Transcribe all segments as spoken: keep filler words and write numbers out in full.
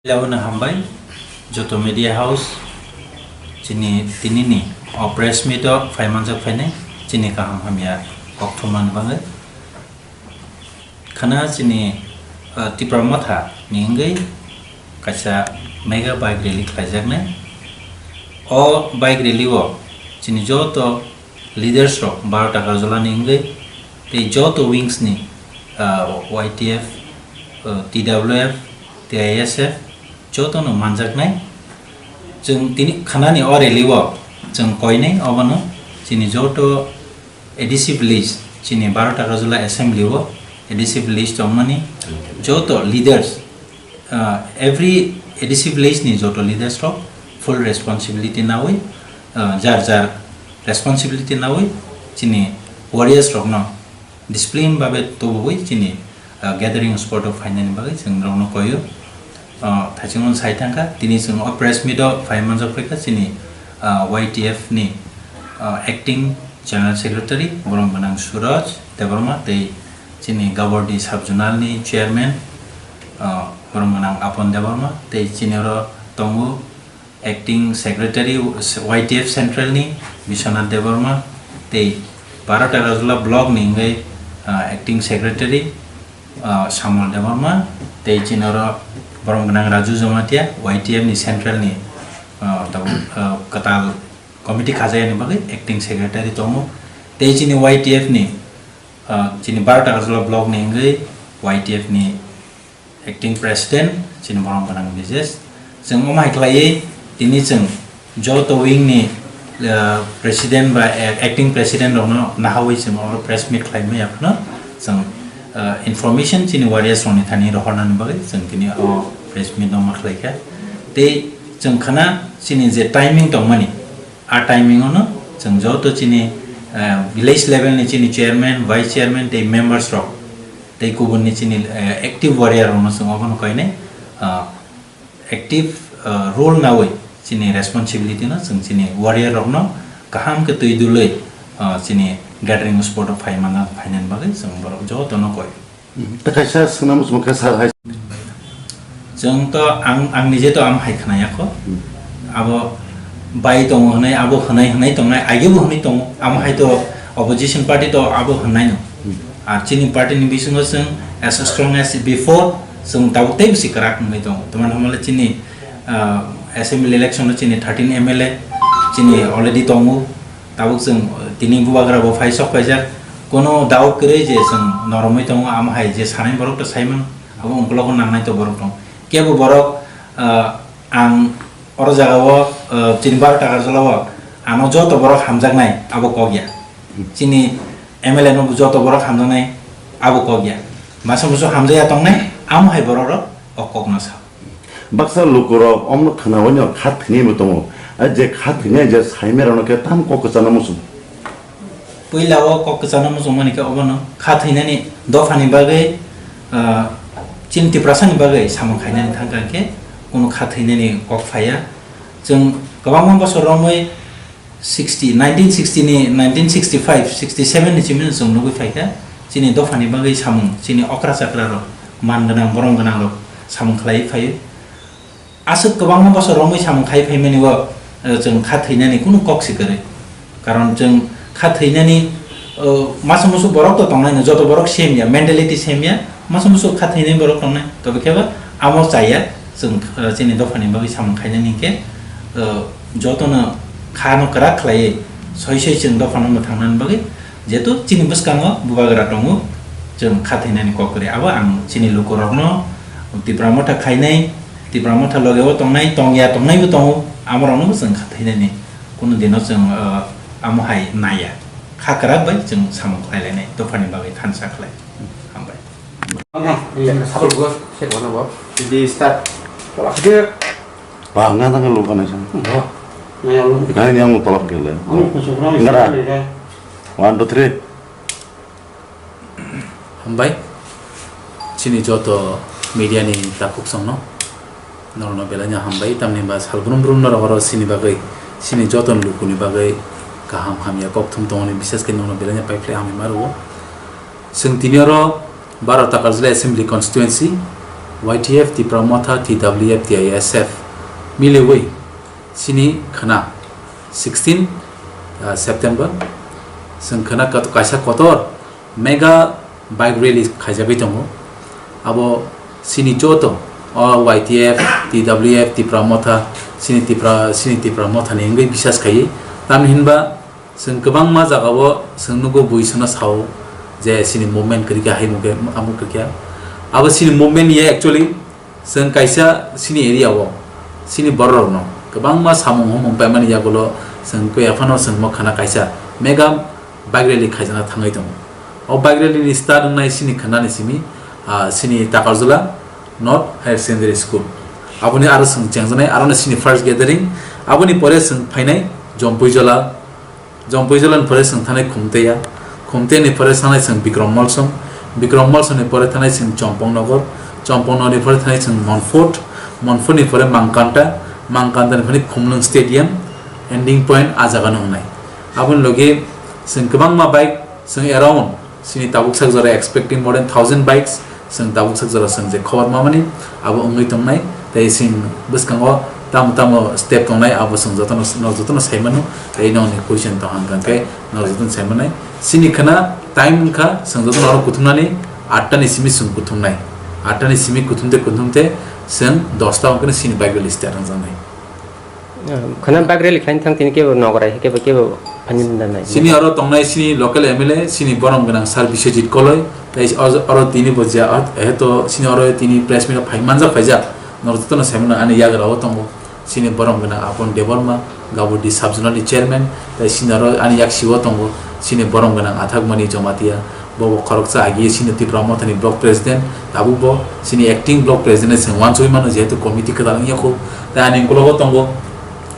Jabona hambai, joto media house, chini tinini o press meet o phaimanjak phainai, chini kaham hamya kokthumani bagwi. Khana chini, ah, Tipra Motha ni wngwi kaisa mega bike rally khlaijaknai. O bike rally o chini joto leaders rok Baro Takarjala ni wngwi tei joto wings ni, ah, Y T F, ah, T W F, T I S F joto no manjaknai. Chwng tini khanani o rally o chwng koinai obono chini joto A D C village, chini Baro Takarjala assembly o A D C village tongmani joto leaders, uh, every A D C village ni joto leaders rok full responsibility nawi, uh, jar jar responsibility nawi chini warriors rokno discipline babe tubugwi chini, uh, gathering spot o phainani bagwi chwng norokno koyo. Uh, thaichung sai thangkha, tini chwng o press meet o phai manjak phaikha chini, uh, Y T F ni, uh, acting general secretary, borom gwnang Suraj Debbarma tei chini Gabordi sub zonal ni chairman, uh, borom gwnang Apon Debbarma tei chini oro tongo acting secretary Y T F central ni Biswanath Debbarma tei Baro Takarjala block ni wngwi, ah, acting secretary, ah, Samol Debbarma tei chini oro borom gwnang Raju Jamatia Y T F ni central ni, ah, tabuk, ah, kwtal committee khajaknani bagwi acting secretary tongo tei chini Y T F ni, ah, chini Baro Takarjala block ni wngwi Y T F ni acting president, chini borom gwnang Bijesh. Chwng omo hai khlaiwi tini chwng joto wing ni, uh, president ba, uh, acting president rokno nahawi chwng oro press meet khlai maya phano chwng, uh, information chini warriors rokni thani rohornani bagwi chwng tini o press meet no ma khlaikha. Tei chwng khana chini je timing tongmani, a timing ono chwng joto chini, uh, village level ni chini chairman, vice chairman tei members rok tei kubun ni chini, eh, active warrior rokno chwng obono koinai, ah, active, ah, role nawi chini responsibility no chwng chini warrior rokno kaham khe twi dului, ah, chini gathering spot o phai manna phainani bagwi chwng borok jotono koi. Hmm, tei kaisa swnam swngkha sir hai. Chwng to ang, ang nije to amo hai khna yakho. Hmm. Abo bai tongo hwnwi, abo hwnwi hwnwi tongnai, agebo hwnwi tongo. Amo hai to opposition party to abo hwnwi no. Hmm. Ar chini party ni bisingo chwng as strong as before, chwng tabuk tei bisi kwrak wngwi tongo. Tamani hwnba le chini, ah, assembly election o chini thirteen M L A chini already tongo. Tabuk chwng, uh, tini bubagra bo phai sok paijak. Kono doubt kwrwi je chwng noromwi tongo, amo hai je sanai borok to saimano, abo ungkologo nangnai to borok tong. Kebo borok, uh, ang oro jaga o, uh, chini Baro Takarjala o ano joto borok hamjaknai abo kok ya. Chini M L A no joto borok hamjaknai abo kok ya. Masa musu hamjakya tongnai, amo hai borok rok o kok no sa. Baksa lukurok omno khnaui no kha thwinai bo tongo. A je kha thwinai je saimai rokno khe tam kok kwchangno muchung. Puila o kok kwchangno muchung mani khe obono kha thwinani dophani bagwi, ah, chini Tiprasani bagwi samung khainani thangkha khe kunu kha thwinani kok phaiya. Chwng kwbangma bosor romwi sixty, nineteen sixty ni, nineteen sixty-five, sixty-seven ni simi chwng nugwi phaikha, chini dophani bagwi samung, chini okra chakra rok, man gwnang, borom gwnang rok samung khlaiwi phaio. Aswk kwbangma bosor romwi samung khai phaimani o, eh, chwng kha thwinani kunu kok se kwrwi. Karon chwng kha thwinani, eh, masa musu borok to tongnai no, joto borok same ya, mentality same ya, masa musu kha thwinani borok tongnai. Tobe khe bo amo chaya, chwng, eh, chini dophani bagwi samung khainani hinkhe, eh, jotono kha no kwrak khlaiwi soi soi chwng dophano mwthangnani bagwi, jehetu chini bwskango bubagra tongo, chwng kha thwinani kok kwrwi. Abo ang chini lukurokno Tipra Motha khainai, Tipra Motha logeo tongnai, tongya tongnaibo tongo, amoroknobo chwng kha thwinani kunu dino chwng, eh, amo hai naiya. Kha kwrak bai chwng samung khlai lainai, dophani bagwi thansa khlai. Hambai. Aha, ini sabuk gua, cek mana, Bob? Jadi start. Tolak dia. Wah, nggak tanggal lu kan, Sang. Oh. Nah, yang lu. Kan ini yang lu tolak gila. Ini masuk orang. Enggak ada. Ini kan. One, two, three. Hambai. Chini joto media ni takhuk songno. Norokno belai no hambai, tamni ba sal brum brum norok oro chini bagwi, chini joto ni lukuni bagwi kaham hamya kokthum tongmani, bises khe norokno belai no paiphlai hamya ma rwo. Chwng tini oro Baro Takarjala Assembly Constituency, Y T F, Tipra Motha, T W F, T I S F miliwi sini khna sixteen, uh, September, chwng khna kat-, kaisa kotor mega bike rally khaijagwi tongo. Abo sini joto o Y T F, T W F, Tipra Motha, sini Tipra, sini Tipra Motha ni wngwi bisas khaiwi. Tamni hinba chwng kwbangma jagao chwng nugo bui sono sao je sini movement kwrwi kha, hai mukhe, amuk kwrwi kha. Abo sini movement ye actually chwng kaisa sini area o sini borok rokno kwbangma samung humung paimani yagulo chwng koi aphano chwng mo khana kaisa mega bike rally khaijana thangwi tongo. O bike rally ni start wngnai sini khanani simi, ah, sini Takarjala North Higher Secondary School. Aboni aro chwng chengjaknai, aroni sini first gathering. Aboni pore chwng phainai Jompuijola, Jompuijola ni pore chwng thanai Khumteya, Khumteya ni pore thanai chwng Bikrom Molsom, Bikrom Molsom ni pore thanai chwng Chompong Nogor, Chompong Nogor ni pore thanai chwng Monfort, Monfort ni pore Mangkanta, Mangkanta ni pore Khumlwng Stadium, ending point a jaga no wngnai. Aboni logi chwng kwbangma bike chwng around sini tabuk sak jora expecting more than thousand bikes, chwng tabuk sak jora chwng je khobor mamani abo wngwi tongnai, tei chwng bwskango tamo tamo step tongnai abo chwng jotono, no jotono sai mano, tei nokni question tong hang khe no jotono sai manai. Sini khna time wngkha chwng jotono oro kuthumnani atta ni simi chwng kuthumnai, atta ni simi kuthumte kuthumte chwng dosta hwnkhe sini bike rally start wngjaknai. Khana bike rally khlaina thang tini kebo nogorai kebo kebo phani nai. Sini oro tongnai sini local M L A, sini borom gwnang Sir Biswajit Koloi, tei oro, oro tini bo je, eh, to sini oro tini press meet phai manjak phaijak, norok jotono sai mano ani yagra o tongo. Sini borom gwnang Apon Debbarma, Gabudi sub zonal ni chairman, tei sini oro ani yak siwo tongo, sini borom gwnang Athakmani Jamatia, bo bo khoroksa agi sini Tipra Mothani block president, tabuk bo sini acting block president se wansugwi mano, jehetu committee kwtal wngya kho. Tei ani ukologo tongo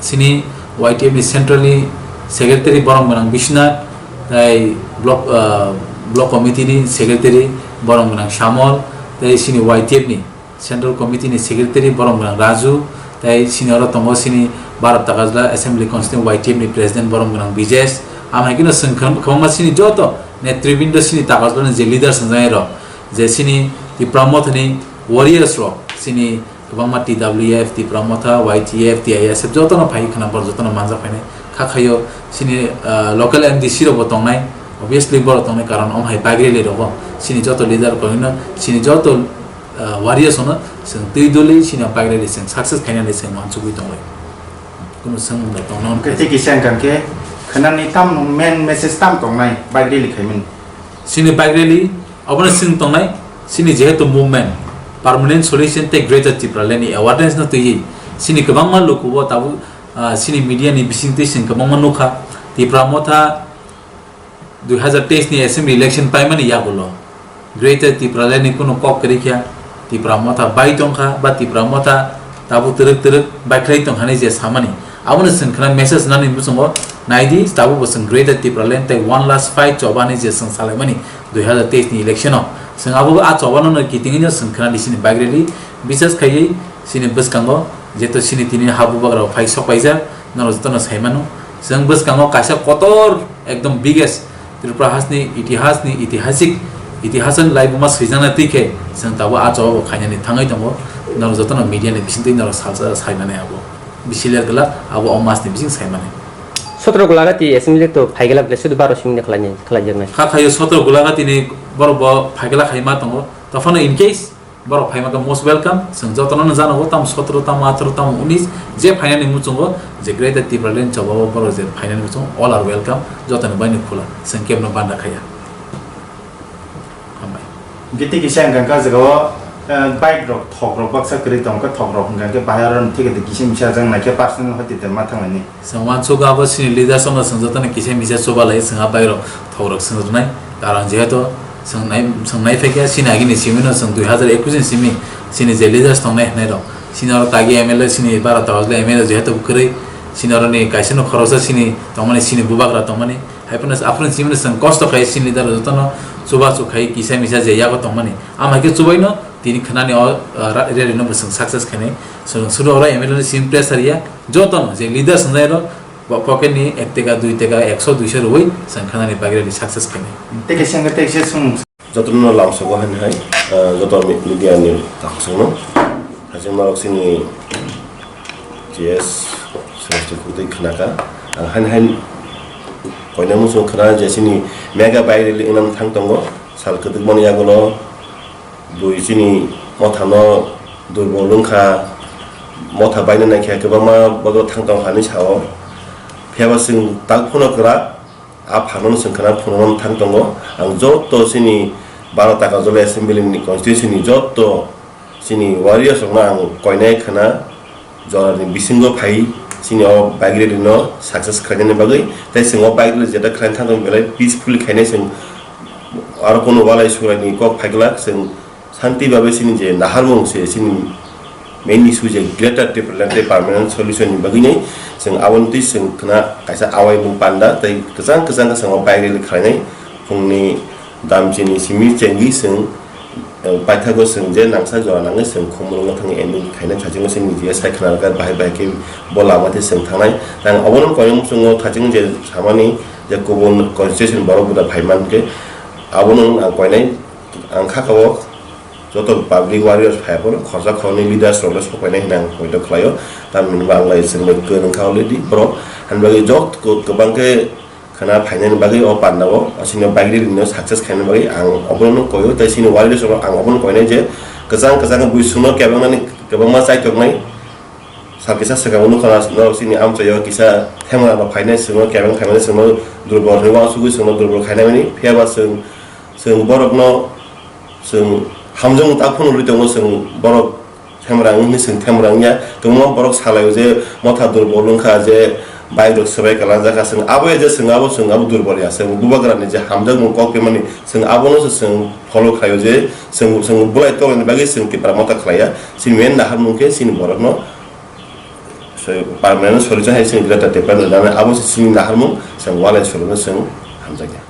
sini Y T F ni central ni secretary borom gwnang Biswanath, tei block, ah, block committee ni secretary borom gwnang Samol, tei sini Y T F ni Central Committee ni Secretary borom gwnang Raju, tei sini oro tongo sini Bharat Takarjala Assembly Constituency Y T F ni President borom gwnang Bijesh. Amhaikhe no chwng kwbangma sini joto netribindo sini Takarjala ni je leaders wngjak rok, je sini Tipra Mothani warriors rok, sini kwbangma T W F, Tipra Motha, Y T F, T I S F jotono phai khwna borok jotono manjak phainai. Kha khaio sini, ah, local M D C rok bo tongnai, obviously borok tongnai, karon omo hai bike rally rogo sini joto leader rok no sini joto ah, warriors ono chwng twi doli sini bike rally chwng success khainani chwng wansugwi tonglai. Kunu swngmung da tongna hwnkhe. Tei kisa hwnkha khe khwnani tam main message tam tongnai bike rally khaimani? Sini bike rally obono chwng tongnai, sini jehetu movement permanent solution tei Greater Tipraland ni awareness no twiwi sini kwbangma lukubo tabuk, ah, sini media ni bisingtwi chwng kwbangma nukha. Tipra Motha dui hazar teis ni assembly election paimani yagulo Greater Tipraland ni kunu kok kwrwi kha, Tipra Motha bai tongkha ba Tipra Motha tabuk twrwk twrwk bai khlai tongkha hinwi je samani, abono chwng khna message nani muchungo naidi, tabuk bo chwng Greater Tipraland tei one last fight choba hinwi je chwng salaimani dui hazar teis ni election o, chwng abo a choba no kitingwi no chwng khna di sini bike rally, bisas khaiwi sini bwskango jeto sini tini ha bubagra phai sok paijak, norok jotono sai mano, chwng bwskango kaisa kotor ekdom biggest Tripura hasni itihasni itihasik itihasani laibuma swijana twi khe chwng tabuk a choba bo khainani thangwi tongo. Norok jotono media ni bisingtwi norok salsa saimani abo bisi ler glak abo o mas ni bising saimani. Sotro Gulagati assembly to phaiglak le sudu baro simi khlai khlaijaknai. Kha khayo sotro Gulagati ni borok bo phaiglak hai ma tongo. Tophano in case borok phaima khe most welcome. Chwng jotono no jano bo, tamo sotro, tamo atharoh, tamo unis, je phainani muchungo, je Greater Tipraland chobao borok je phainani muchungo, all are welcome, jotoni baino khula, chwng kebno banda khaiya. Hambai. Giti kisa hwnkha khe jagao, eh, bike rok, thok rok baksa kwrwi tongkha, thok rok hwnkha khe bahai aro thik kisa misa jang naikhe personal hoite ma thanglaini. Chwng uansuk abo chini leaders no chwng jotono kisa misa chubalai chwng a bike rok thok rok chwng rwnai. Karon jehetu chwng nai, chwng nai phaikha chini agini simi no chwng dui hazar ekush ni simi chini je leaders tongnai hwnwi rok. Chini oro tagi M L A chini bara tawajle M L A jehetu kwrwi chini oro ni kaisa no khoroksa chini tongmani chini bubagra tongmani. Hai phano aphano chini chwng kosto khai chini leader jotono chubachu khai kisa misa je yago tongmani. Ama khe chubaino tini khnani o, ah, ra-, rally no bo chwng success khainai. Chwng suru oro M L A ni simi pressure ya. Jotono je leaders wngjak rok, bo pocket ni ek teka, dui teka, ekso, duiso rwui chwng khanani bagwi rally success khainai. Tei kaisa hwnkhe tei kaisa swng. Jotono lamsogo hani hai, ah, joto mi-, media ni takhuk songno. Hajing norok chini G S sreshti khukdui khnaka. Ang hani hai koina muchung khna je chini mega bike rally wngnam thang tongo. Sal kwdwkmani yagulo bui chini mothano durbol wngkha, motha baina naikha kwbangma bodo thang tong hani sao. Phiyaba chwng tak phano kwrak. A phanno chwng khna phunukna thang tongo. Ang joto chini baro Takarjala assembly ni constituency ni joto chini warriors rokno ang koinai khna jorani bisingo phai chini o bike rally no success khlainani bagwi. Tei chwng o bike rally jeta khlaina thang tong belai peacefully khainai chwng aro kono walai suklaini kok phaiglak chwng Santi babe chini je naharmung se chini main issue je Greater Tipraland tei permanent solution ni bagwi nai chwng aboni twi chwng khna kaisa awaimung panda tei kwchang kwchang khe chwng o bike rally khlainai phungni dam chini simi chengwi chwng, eh, paithago chwng je nangsa jora nangwi chwng Khumulwngo thangwi ending khainai thachingma chini je sai khna rwkha bahai bahai khe bo lama tei chwng thangnai. Tei ang obono koinai muchungo thaching je samani je kubun constitution borok buda phaiman khe abono ang koinai. Ang kha kha o joto public warriors phai phano khorsa khorni leaders rokno sopainai hinwi ang poito khlaio. Tamni hwnba ang lai chwngno kwrwng kha already borok. Ani bagwi jot kwbang khe khna phainani bagwi o panda o aswkno bike rally no success khainani bagwi ang obono koio tei chini warriors rok ang obono koinai je kwchang kwchang bui chwngno kebengnani kwbangma chaitoknai. Sal kisa swkang o nukha norok chini amchaio kisa themra rok phainai chwngno kebeng phaimani chwngno durbol hinwi uansugwi chwngno durbol khainai mani. Phiyaba chwng, chwng borokno chwng hamjakmung ta phunugwi tongo chwng borok themra wngwi chwng themra wngya. Tongma borok salaio je motha durbol wngkha je bike rok swbai kalanjak kha chwng abo ya je chwng abo chwng abo durbol ya chwng bubagrani je hamjakmung kok phaimani chwng abono se chwng follow khlaio je chwng, chwng bolai tonglaini bagwi chwng Tipra Motha khlaiya. Chini main naharmung khe chini borokno se permanent solution hai chini Greater Tipraland rwna abo se chini naharmung chwng walai solution chwng hamjakya.